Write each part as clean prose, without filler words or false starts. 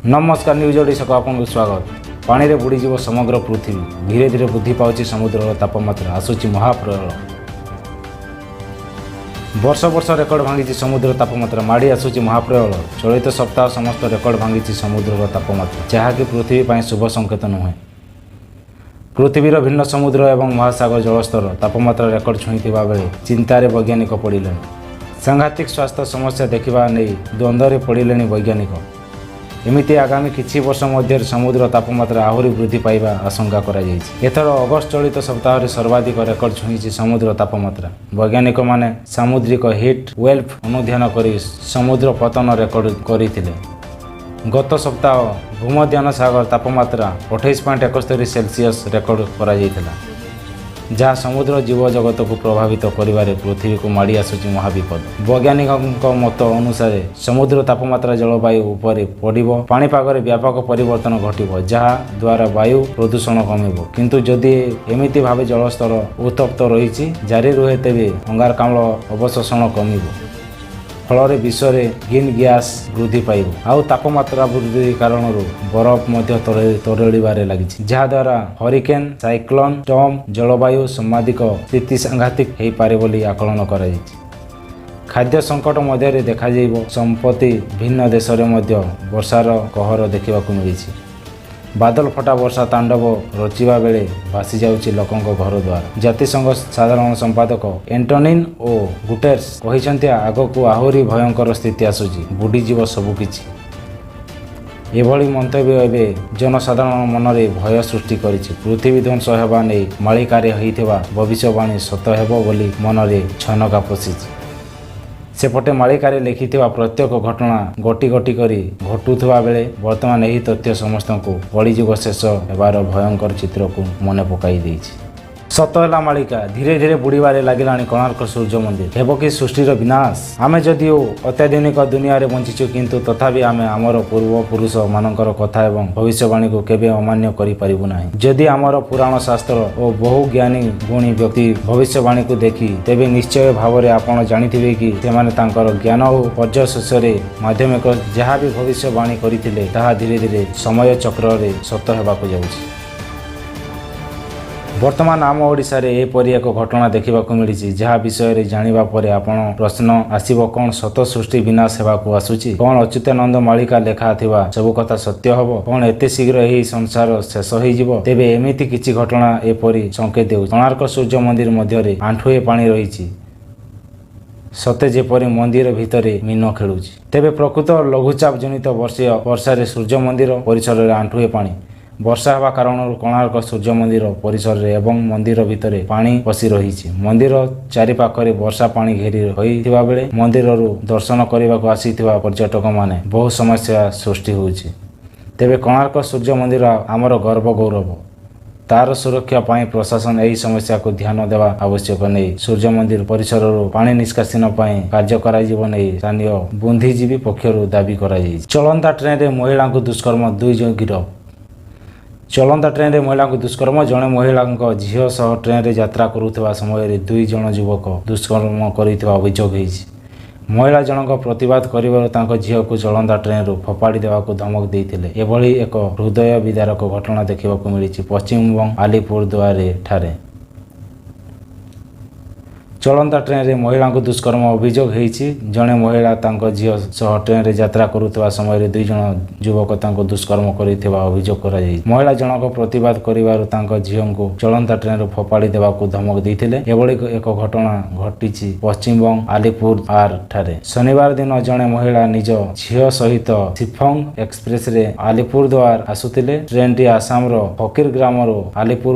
ନମସ୍କାର, ନ୍ୟୁଜ୍ ଓଡ଼ିଶାକୁ ଆପଣଙ୍କୁ ସ୍ୱାଗତ। ପାଣିରେ ବୁଡ଼ିଯିବ ସମଗ୍ର ପୃଥିବୀ। ଧୀରେ ଧୀରେ ବୃଦ୍ଧି ପାଉଛି ସମୁଦ୍ରର ତାପମାତ୍ରା। ଆସୁଛି ମହାପ୍ରଳୟ। ବର୍ଷ ବର୍ଷ ରେକର୍ଡ ଭାଙ୍ଗିଛି ସମୁଦ୍ର ତାପମାତ୍ରା। ମାଡ଼ି ଆସୁଛି ମହାପ୍ରଳୟ। ଚଳିତ ସପ୍ତାହ ସମସ୍ତ ରେକର୍ଡ ଭାଙ୍ଗିଛି ସମୁଦ୍ରର ତାପମାତ୍ରା, ଯାହାକି ପୃଥିବୀ ପାଇଁ ଶୁଭ ସଂକେତ ନୁହେଁ। ପୃଥିବୀର ଭିନ୍ନ ସମୁଦ୍ର ଏବଂ ମହାସାଗର ଜଳସ୍ତର ତାପମାତ୍ରା ରେକର୍ଡ ଛୁଇଁଥିବା ବେଳେ ଚିନ୍ତାରେ ବୈଜ୍ଞାନିକ ପଡ଼ିଲେଣି। ସାଂଘାତିକ ସ୍ୱାସ୍ଥ୍ୟ ସମସ୍ୟା ଦେଖିବା ନେଇ ଦ୍ୱନ୍ଦ୍ୱରେ ପଡ଼ିଲେଣି ବୈଜ୍ଞାନିକ। ଏମିତି ଆଗାମୀ କିଛି ବର୍ଷ ମଧ୍ୟରେ ସମୁଦ୍ର ତାପମାତ୍ରା ଆହୁରି ବୃଦ୍ଧି ପାଇବା ଆଶଙ୍କା କରାଯାଇଛି। ଏଥର ଅଗଷ୍ଟ ଚଳିତ ସପ୍ତାହରେ ସର୍ବାଧିକ ରେକର୍ଡ ଛୁଇଁଛି ସମୁଦ୍ର ତାପମାତ୍ରା। ବୈଜ୍ଞାନିକମାନେ ସାମୁଦ୍ରିକ ହିଟ୍ ୱେଭ୍ ଅନୁଧ୍ୟାନ କରି ସମୁଦ୍ର ପତନ ରେକର୍ଡ କରିଥିଲେ। ଗତ ସପ୍ତାହ ଭୂମଧ୍ୟ ସାଗର ତାପମାତ୍ରା 28.71 ସେଲସିୟସ୍ ରେକର୍ଡ କରାଯାଇଥିଲା, ଯାହା ସମୁଦ୍ର ଜୀବଜଗତକୁ ପ୍ରଭାବିତ କରିବାରେ ପୃଥିବୀକୁ ମାଡ଼ି ଆସୁଛି ମହାବିପଦ। ବୈଜ୍ଞାନିକଙ୍କ ମତ ଅନୁସାରେ ସମୁଦ୍ର ତାପମାତ୍ରା ଜଳବାୟୁ ଉପରେ ପଡ଼ିବ। ପାଣିପାଗରେ ବ୍ୟାପକ ପରିବର୍ତ୍ତନ ଘଟିବ, ଯାହା ଦ୍ୱାରା ବାୟୁ ପ୍ରଦୂଷଣ କମିବ। କିନ୍ତୁ ଯଦି ଏମିତି ଭାବେ ଜଳସ୍ତର ଉତ୍ତପ୍ତ ରହିଛି ଜାରି ରୁହେ, ତେବେ ଅଙ୍ଗାରକାମ୍ଳ ଅବଶୋଷଣ କମିବ। ଫଳରେ ବିଶ୍ୱରେ ଗ୍ରୀନ୍ ଗ୍ୟାସ୍ ବୃଦ୍ଧି ପାଇବ। ଆଉ ତାପମାତ୍ରା ବୃଦ୍ଧି କାରଣରୁ ବରଫ ମଧ୍ୟ ତରଳିବାରେ ଲାଗିଛି, ଯାହାଦ୍ୱାରା ହରିକେନ୍, ସାଇକ୍ଲୋନ୍, ଷ୍ଟର୍ମ, ଜଳବାୟୁ ସମ୍ବନ୍ଧିତ ସ୍ଥିତି ସାଂଘାତିକ ହୋଇପାରେ ବୋଲି ଆକଳନ କରାଯାଇଛି। ଖାଦ୍ୟ ସଙ୍କଟ ମଧ୍ୟରେ ଦେଖାଯିବ। ସମ୍ପ୍ରତି ଭିନ୍ନ ଦେଶରେ ମଧ୍ୟ ବର୍ଷାର କହର ଦେଖିବାକୁ ମିଳିଛି। ବାଦଲ ଫଟା ବର୍ଷା ତାଣ୍ଡବ ରଚିବା ବେଳେ ଭାସିଯାଉଛି ଲୋକଙ୍କ ଘର ଦ୍ୱାର। ଜାତିସଂଘ ସାଧାରଣ ସମ୍ପାଦକ ଏଣ୍ଟୋନିଓ ଗୁଟେରସ୍ କହିଛନ୍ତି, ଆଗକୁ ଆହୁରି ଭୟଙ୍କର ସ୍ଥିତି ଆସୁଛି, ବୁଡ଼ିଯିବ ସବୁକିଛି। ଏଭଳି ମନ୍ତବ୍ୟ ଏବେ ଜନସାଧାରଣ ମନରେ ଭୟ ସୃଷ୍ଟି କରିଛି। ପୃଥିବୀ ଧ୍ୱଂସ ହେବା ନେଇ ମାଳିକାରେ ହୋଇଥିବା ଭବିଷ୍ୟବାଣୀ ସତ ହେବ ବୋଲି ମନରେ ଛନକା ପଶିଛି। ସେପଟେ ମାଳିକାରେ ଲେଖିଥିବା ପ୍ରତ୍ୟେକ ଘଟଣା ଗୋଟି ଗୋଟି କରି ଘଟୁଥିବା ବେଳେ ବର୍ତ୍ତମାନ ଏହି ତଥ୍ୟ ସମସ୍ତଙ୍କୁ କଳିଯୁଗ ଶେଷ ହେବାର ଭୟଙ୍କର ଚିତ୍ରକୁ ମନେ ପକାଇ ଦେଇଛି। ସତ ହେଲା ମାଳିକା। ଧୀରେ ଧୀରେ ବୁଡ଼ିବାରେ ଲାଗିଲାଣି କୋଣାର୍କ ସୂର୍ଯ୍ୟ ମନ୍ଦିର। ହେବ କି ସୃଷ୍ଟିର ବିନାଶ? ଆମେ ଯଦିଓ ଅତ୍ୟାଧୁନିକ ଦୁନିଆରେ ବଞ୍ଚିଛୁ, କିନ୍ତୁ ତଥାପି ଆମେ ଆମର ପୂର୍ବପୁରୁଷ ମାନଙ୍କର କଥା ଏବଂ ଭବିଷ୍ୟବାଣୀକୁ କେବେ ଅମାନ୍ୟ କରିପାରିବୁ ନାହିଁ। ଯଦି ଆମର ପୁରାଣ ଶାସ୍ତ୍ର ଓ ବହୁ ଜ୍ଞାନୀ ଗୁଣୀ ବ୍ୟକ୍ତି ଭବିଷ୍ୟବାଣୀକୁ ଦେଖି, ତେବେ ନିଶ୍ଚୟ ଭାବରେ ଆପଣ ଜାଣିଥିବେ କି ସେମାନେ ତାଙ୍କର ଜ୍ଞାନ ଓ ପର୍ଯ୍ୟଶେଷରେ ମାଧ୍ୟମିକ ଯାହା ବି ଭବିଷ୍ୟବାଣୀ କରିଥିଲେ, ତାହା ଧୀରେ ଧୀରେ ସମୟ ଚକ୍ରରେ ସତ ହେବାକୁ ଯାଉଛି। ବର୍ତ୍ତମାନ ଆମ ଓଡ଼ିଶାରେ ଏପରି ଏକ ଘଟଣା ଦେଖିବାକୁ ମିଳିଛି, ଯାହା ବିଷୟରେ ଜାଣିବା ପରେ ଆପଣ ପ୍ରଶ୍ନ ଆସିବ, କ'ଣ ସତ ସୃଷ୍ଟି ବିନାଶ ହେବାକୁ ଆସୁଛି? କ'ଣ ଅଚ୍ୟୁତାନନ୍ଦ ମାଳିକା ଲେଖା ଥିବା ସବୁ କଥା ସତ୍ୟ ହେବ? କ'ଣ ଏତେ ଶୀଘ୍ର ଏହି ସଂସାର ଶେଷ ହୋଇଯିବ? ତେବେ ଏମିତି କିଛି ଘଟଣା ଏପରି ସଂକେତ ଦେଉଛି। କୋଣାର୍କ ସୂର୍ଯ୍ୟ ମନ୍ଦିର ମଧ୍ୟରେ ଆଣ୍ଠୁଏ ପାଣି ରହିଛି, ସତେ ଯେପରି ମନ୍ଦିର ଭିତରେ ମୀନ ଖେଳୁଛି। ତେବେ ପ୍ରକୃତ ଲଘୁଚାପ ଜନିତ ବର୍ଷାରେ ସୂର୍ଯ୍ୟ ମନ୍ଦିର ପରିସରରେ ଆଣ୍ଠୁଏ ପାଣି। ବର୍ଷା ହେବା କାରଣରୁ କୋଣାର୍କ ସୂର୍ଯ୍ୟ ମନ୍ଦିର ପରିସରରେ ଏବଂ ମନ୍ଦିର ଭିତରେ ପାଣି ପଶି ରହିଛି। ମନ୍ଦିର ଚାରିପାଖରେ ବର୍ଷା ପାଣି ଘେରି ହୋଇଥିବା ବେଳେ ମନ୍ଦିରରୁ ଦର୍ଶନ କରିବାକୁ ଆସିଥିବା ପର୍ଯ୍ୟଟକମାନେ ବହୁ ସମସ୍ୟା ସୃଷ୍ଟି ହେଉଛି। ତେବେ କୋଣାର୍କ ସୂର୍ଯ୍ୟ ମନ୍ଦିର ଆମର ଗର୍ବ ଗୌରବ। ତାର ସୁରକ୍ଷା ପାଇଁ ପ୍ରଶାସନ ଏହି ସମସ୍ୟାକୁ ଧ୍ୟାନ ଦେବା ଆବଶ୍ୟକ ନେଇ ସୂର୍ଯ୍ୟ ମନ୍ଦିର ପରିସରରୁ ପାଣି ନିଷ୍କାସନ ପାଇଁ କାର୍ଯ୍ୟ କରାଯିବ ନେଇ ସ୍ଥାନୀୟ ବୁଦ୍ଧିଜୀବୀ ପକ୍ଷରୁ ଦାବି କରାଯାଇଛି। ଚଳନ୍ତା ଟ୍ରେନରେ ମହିଳାଙ୍କୁ ଦୁଷ୍କର୍ମ, ଦୁଇ ଜଣ ଗିରଫ। ଚଳନ୍ତା ଟ୍ରେନରେ ମହିଳାଙ୍କୁ ଦୁଷ୍କର୍ମ। ଜଣେ ମହିଳାଙ୍କ ଝିଅ ସହ ଟ୍ରେନରେ ଯାତ୍ରା କରୁଥିବା ସମୟରେ ଦୁଇ ଜଣ ଯୁବକ ଦୁଷ୍କର୍ମ କରିଥିବା ଅଭିଯୋଗ ହୋଇଛି। ମହିଳା ଜଣଙ୍କ ପ୍ରତିବାଦ କରିବାରୁ ତାଙ୍କ ଝିଅକୁ ଚଳନ୍ତା ଟ୍ରେନରୁ ଫୋପାଡ଼ି ଦେବାକୁ ଧମକ ଦେଇଥିଲେ। ଏଭଳି ଏକ ହୃଦୟ ବିଦାରକ ଘଟଣା ଦେଖିବାକୁ ମିଳିଛି ପଶ୍ଚିମବଙ୍ଗ ଆଲିପୁର ଦୁଆରେ ଠାରେ। ଚଳନ୍ତା ଟ୍ରେନରେ ମହିଳାଙ୍କୁ ଦୁଷ୍କର୍ମ ଅଭିଯୋଗ ହୋଇଛି। ଜଣେ ମହିଳା ତାଙ୍କ ଝିଅ ସହ ଟ୍ରେନରେ ଯାତ୍ରା କରୁଥିବା ସମୟରେ ଦୁଇ ଜଣ ଯୁବକ ତାଙ୍କୁ ଦୁଷ୍କର୍ମ କରିଥିବା ଅଭିଯୋଗ କରାଯାଇଛି। ମହିଳା ଜଣକ ପ୍ରତିବାଦ କରିବାରୁ ତାଙ୍କ ଝିଅଙ୍କୁ ଚଳନ୍ତା ଟ୍ରେନରୁ ଫୋପାଡ଼ି ଦେବାକୁ ଧମକ ଦେଇଥିଲେ। ଏଭଳି ଏକ ଘଟଣା ଘଟିଛି ପଶ୍ଚିମବଙ୍ଗ ଆଲିପୁର ଆର ଠାରେ। ଶନିବାର ଦିନ ଜଣେ ମହିଳା ନିଜ ଝିଅ ସହିତ ସିଫଙ୍ଗ ଏକ୍ସପ୍ରେସରେ ଆଲିପୁରଦ୍ୱାର ଆସୁଥିଲେ। ଟ୍ରେନଟି ଆସାମର ଫକୀର ଗ୍ରାମରୁ ଆଲିପୁର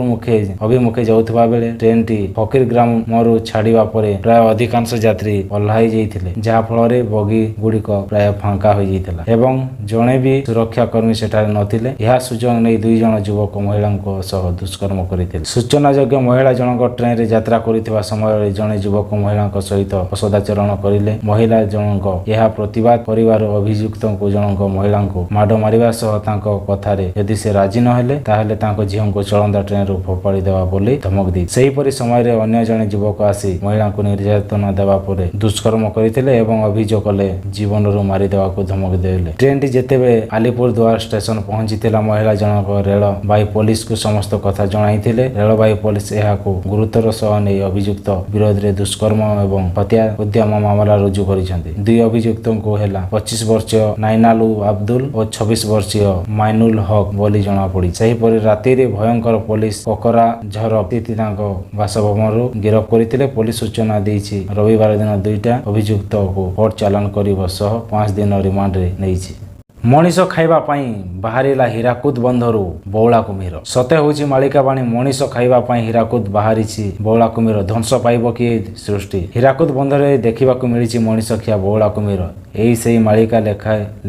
ଅଭିମୁଖେ ଯାଉଥିବା ବେଳେ ଟ୍ରେନଟି ଫକୀର ଗ୍ରାମରୁ ଛାଡ଼ିବା ପରେ ପ୍ରାୟ ଅଧିକାଂଶ ଯାତ୍ରୀ ଓହ୍ଲାଇ ଯାଇଥିଲେ, ଯାହାଫଳରେ ବଗି ଗୁଡ଼ିକ ପ୍ରାୟ ଫାଙ୍କା ହୋଇଯାଇଥିଲା ଏବଂ ଜଣେ ବି ସୁରକ୍ଷା କର୍ମୀ ସେଠାରେ ନଥିଲେ। ଏହା ସୁଯୋଗ ନେଇ ଦୁଇ ଜଣ ଯୁବକ ମହିଳାଙ୍କ ସହ ଦୁଷ୍କର୍ମ କରିଥିଲେ। ସୂଚନାଯୋଗ୍ୟ, ମହିଳା ଜଣକ ଟ୍ରେନରେ ଯାତ୍ରା କରୁଥିବା ସମୟରେ ଜଣେ ଯୁବକ ମହିଳାଙ୍କ ସହିତ ଅସଦାଚରଣ କରିଲେ। ମହିଳା ଜଣଙ୍କ ଏହା ପ୍ରତିବାଦ କରିବାରୁ ଅଭିଯୁକ୍ତଙ୍କୁ ଜଣଙ୍କ ମହିଳାଙ୍କୁ ମାଡ଼ ମାରିବା ସହ ତାଙ୍କ କଥାରେ ଯଦି ସେ ରାଜି ନହେଲେ, ତାହେଲେ ତାଙ୍କ ଝିଅଙ୍କୁ ଚଳନ୍ତା ଟ୍ରେନରୁ ଫୋପାଡ଼ି ଦେବା ବୋଲି ଧମକ ଦେଇଥିଲେ। ସେହିପରି ସମୟରେ ଅନ୍ୟ ଜଣେ ଯୁବକ ଆସି ମହିଳାଙ୍କୁ ନିର୍ଯାତନା ଦେବା ପରେ ଦୁଷ୍କର୍ମ କରିଥିଲେ ଏବଂ ଅଭିଯୋଗ କଲେ ଜୀବନରୁ ମାରିଦେବାକୁ ଧମକ ଦେଲେ। ଟ୍ରେନଟି ଯେତେବେଳେ ଆଲିପୁରଦୁଆର ଷ୍ଟେସନ ପହଞ୍ଚିଥିଲା, ମହିଳା ଜଣକ ରେଳବାଇ ପୋଲିସକୁ ସମସ୍ତ କଥା ଜଣାଇଥିଲେ। ରେଳବାଇ ପୋଲିସ ଏହାକୁ ଗୁରୁତର ସହ ନେଇ ଅଭିଯୁକ୍ତ ବିରୋଧରେ ଦୁଷ୍କର୍ମ ଏବଂ ହତ୍ୟା ଉଦ୍ୟମ ମାମଲା ରୁଜୁ କରିଛନ୍ତି। ଦୁଇ ଅଭିଯୁକ୍ତଙ୍କୁ ହେଲା 25 ବର୍ଷୀୟ ନାଇନାଲୁ ଆବଦୁଲ ଓ 26 ବର୍ଷୀୟ ମାଇନୁଲ ହକ୍ ବୋଲି ଜଣାପଡ଼ିଛି। ସେହିପରି ରାତିରେ ଭୟଙ୍କର ପୋଲିସ କୋକରାଝର ସ୍ଥିତି ତାଙ୍କ ବାସଭବନରୁ ଗିରଫ କରିଥିଲେ। ପୋଲିସ ସୂଚନା ଦେଇଛି, ରବିବାର ଦିନ ଦୁଇଟା ଅଭିଯୁକ୍ତକୁ କୋର୍ଟ ଚାଲାଣ କରିବା ସହ 5 ଦିନ ରିମାଣ୍ଡରେ ନେଇଛି। ମଣିଷ ଖାଇବା ପାଇଁ ବାହାରିଲା ହୀରାକୁଦ ବନ୍ଧରୁ ବଉଳା କୁମ୍ଭୀର। ସତେ ହେଉଛି ମାଳିକା ବାଣୀ। ମଣିଷ ଖାଇବା ପାଇଁ ହୀରାକୁଦ ବାହାରିଛି ବଉଳା କୁମ୍ଭୀର। ଧ୍ୱଂସ ପାଇବ କି ଏ ସୃଷ୍ଟି? ହୀରାକୁଦ ବନ୍ଧରେ ଦେଖିବାକୁ ମିଳିଛି ମଣିଷ ଖିଆ ବଉଳା କୁମ୍ଭୀର। ଏଇ ସେଇ ମାଳିକା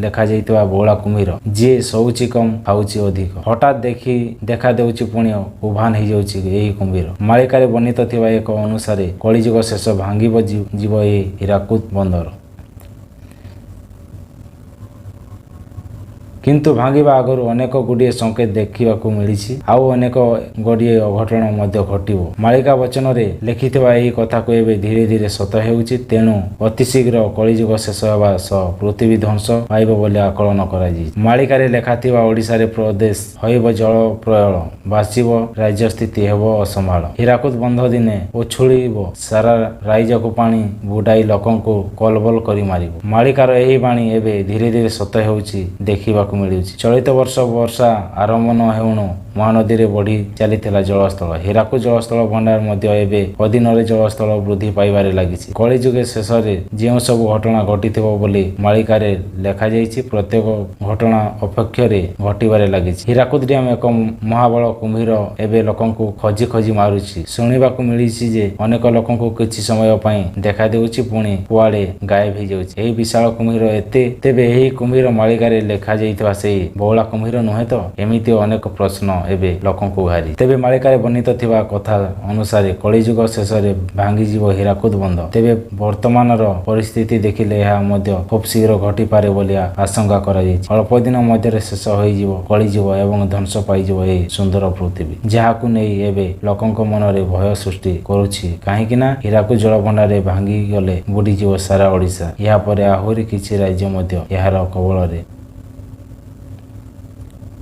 ଲେଖାଯାଇଥିବା ବଉଳା କୁମ୍ଭୀର, ଯିଏ ଶୋଉଛି କମ୍, ଖାଉଛି ଅଧିକ। ହଠାତ୍ ଦେଖା ଦେଉଛି, ପୁଣି ଉଭାନ ହେଇଯାଉଛି ଏହି କୁମ୍ଭୀର। ମାଳିକାରେ ବର୍ଣ୍ଣିତ ଥିବା ଏକ ଅନୁସାରେ କଳିଯୁଗ ଶେଷ ଭାଙ୍ଗିବ ଯିବ ଏହି ହୀରାକୁଦ ବନ୍ଧର। କିନ୍ତୁ ଭାଙ୍ଗିବା ଆଗରୁ ଅନେକ ଗୁଡ଼ିଏ ସଂକେତ ଦେଖିବାକୁ ମିଳିଛି, ଆଉ ଅନେକ ଗୁଡ଼ିଏ ଅଘଟଣ ମଧ୍ୟ ଘଟିବ। ମାଳିକା ବଚନରେ ଲେଖିଥିବା ଏହି କଥାକୁ ଏବେ ଧୀରେ ଧୀରେ ସତ ହେଉଛି। ତେଣୁ ଅତିଶୀଘ୍ର କଳିଯୁଗ ଶେଷ ହେବା ସହ ପୃଥିବୀ ଧ୍ୱଂସ ପାଇବ ବୋଲି ଆକଳନ କରାଯାଇଛି। ମାଳିକାରେ ଲେଖାଥିବା ଓଡ଼ିଶାରେ ପ୍ରଦେଶ ହୋଇବ ଜଳ ପ୍ରଳୟ, ଭାସିବ ରାଜ୍ୟ, ସ୍ଥିତି ହେବ ଅସମ୍ଭାଳ। ହୀରାକୁଦ ବନ୍ଧ ଦିନେ ଉଛୁଳିବ, ସାରା ରାଇଜକୁ ପାଣି ବୁଡ଼ାଇ ଲୋକଙ୍କୁ କଲବଲ କରି ମାରିବ। ମାଳିକାର ଏହି ବାଣୀ ଏବେ ଧୀରେ ଧୀରେ ସତ ହେଉଛି ଦେଖିବାକୁ ମିଳୁଛି। ଚଳିତ ବର୍ଷ ବର୍ଷା ଆରମ୍ଭ ନ ହେଉଣୁ ମହାନଦୀରେ ବଢ଼ି ଚାଲିଥିଲା ଜଳସ୍ତର। ହୀରାକୁଦ ଜଳସ୍ତର ଭଣ୍ଡାର ମଧ୍ୟ ଏବେ ଅଦିନରେ ଜଳସ୍ତର ବୃଦ୍ଧି ପାଇବାରେ ଲାଗିଛି। କଳିଯୁଗ ଶେଷରେ ଯେଉଁ ସବୁ ଘଟଣା ଘଟିଥିବ ବୋଲି ମାଳିକାରେ ଲେଖାଯାଇଛି, ପ୍ରତ୍ୟେକ ଘଟଣା ଅପେକ୍ଷରେ ଘଟିବାରେ ଲାଗିଛି। ହୀରାକୁଦ ଡ୍ୟାମ ଏକ ମହାବଳ କୁମ୍ଭୀର ଏବେ ଲୋକଙ୍କୁ ଖୋଜି ଖୋଜି ମାରୁଛି। ଶୁଣିବାକୁ ମିଳିଛି ଯେ ଅନେକ ଲୋକଙ୍କୁ କିଛି ସମୟ ପାଇଁ ଦେଖାଦେଉଛି, ପୁଣି କୁଆଡ଼େ ଗାୟବ ହେଇଯାଉଛି ଏହି ବିଶାଳ କୁମ୍ଭୀର। ଏତେ ତେବେ ଏହି କୁମ୍ଭୀର ମାଳିକାରେ ଲେଖାଯାଇଥିବା ସେହି ବଉଳା କୁମ୍ଭୀର ନୁହେଁ ତ? ଏମିତି ଅନେକ ପ୍ରଶ୍ନ ଏବେ ଲୋକଙ୍କୁ ଘାରି। ତେବେ ମାଳିକାରେ ବର୍ଣ୍ଣିତ ଥିବା କଥା ଅନୁସାରେ କଳିଯୁଗ ଶେଷରେ ଭାଙ୍ଗିଯିବ ହୀରାକୁଦ ବନ୍ଧ। ତେବେ ବର୍ତ୍ତମାନର ପରିସ୍ଥିତି ଦେଖିଲେ ଏହା ମଧ୍ୟ ଖୁବ୍ ଶୀଘ୍ର ଘଟିପାରେ ବୋଲି ଆଶଙ୍କା କରାଯାଇଛି। ଅଳ୍ପ ଦିନ ମଧ୍ୟରେ ଶେଷ ହୋଇଯିବ କଳିଯୁଗ ଏବଂ ଧ୍ୱଂସ ପାଇଯିବ ଏହି ସୁନ୍ଦର ପୃଥିବୀ, ଯାହାକୁ ନେଇ ଏବେ ଲୋକଙ୍କ ମନରେ ଭୟ ସୃଷ୍ଟି କରୁଛି। କାହିଁକି ନା ହୀରାକୁଦ ଜଳଭଣ୍ଡାରେ ଭାଙ୍ଗିଗଲେ ବୁଡ଼ିଯିବ ସାରା ଓଡ଼ିଶା। ଏହାପରେ ଆହୁରି କିଛି ରାଜ୍ୟ ମଧ୍ୟ ଏହାର କବଳରେ